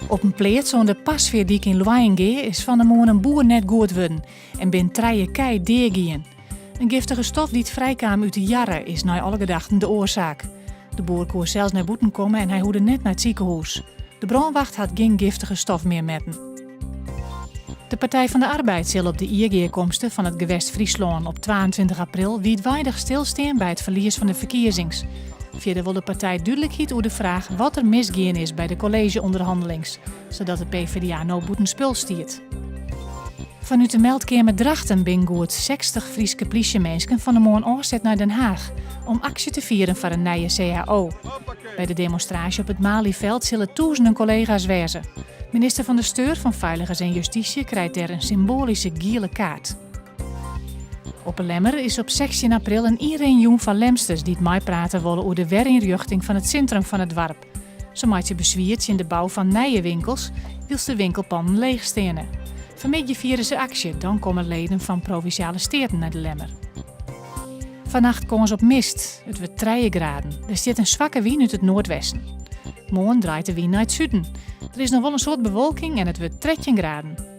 Op in pleats oan de Pasveerdyk yn Loaiïngea is fan 'e moarn in boer net goed wurden en bin trije kij deagien. In giftige stof dy't frijkaam út de jarre is nei alle gedachten de oarsaak. De boer koe sels nei bûten komme en hy hoede net nei it sikehûs. De brânwacht hat gjin giftige stof mear metten. De Partij van de Arbeid sil op de jiergearkomste fan it Gewest Fryslân op 22 april wiidweidich stilstean by it ferlies fan de ferkiezings. Fierder wol de partij dúdlikheid oer de fraach wat der misgien is by de kolleezje-ûnderhannelings, sadat de PvdA no bûtenspul stiet. Fanút de meldkeamer Drachten binne goed 60 Fryske plysjeminsken fan 'e moarn ôfset nei Den Haach om aksje te fieren foar in nije cao. By de demonstraasje op it Malieveld sille tûzenen kollega's wêze. Minister Van der Steur fan Feiligens en Justysje krijt dêr in symboalyske giele kaart. Op 'e Lemmer is op 16 april in ynrinjûn foar Lemsters dy't meiprate wolle oer de werynrjochting fan it sintrum fan it doarp. Se meitsje beswier tsjin de bou fan nije winkels, wylst de winkelpannen leech steane. Fanmiddei fiere se aksje, dan komme leden fan Provinsjale Steaten nei de Lemmer. Fannacht kâns op mist, it wurdt trije graden. Der stiet in swakke wyn út it noardwesten. Moarn draait de wyn nei it suden. Der is noch wol in soad bewolking en it wurdt 13 graden.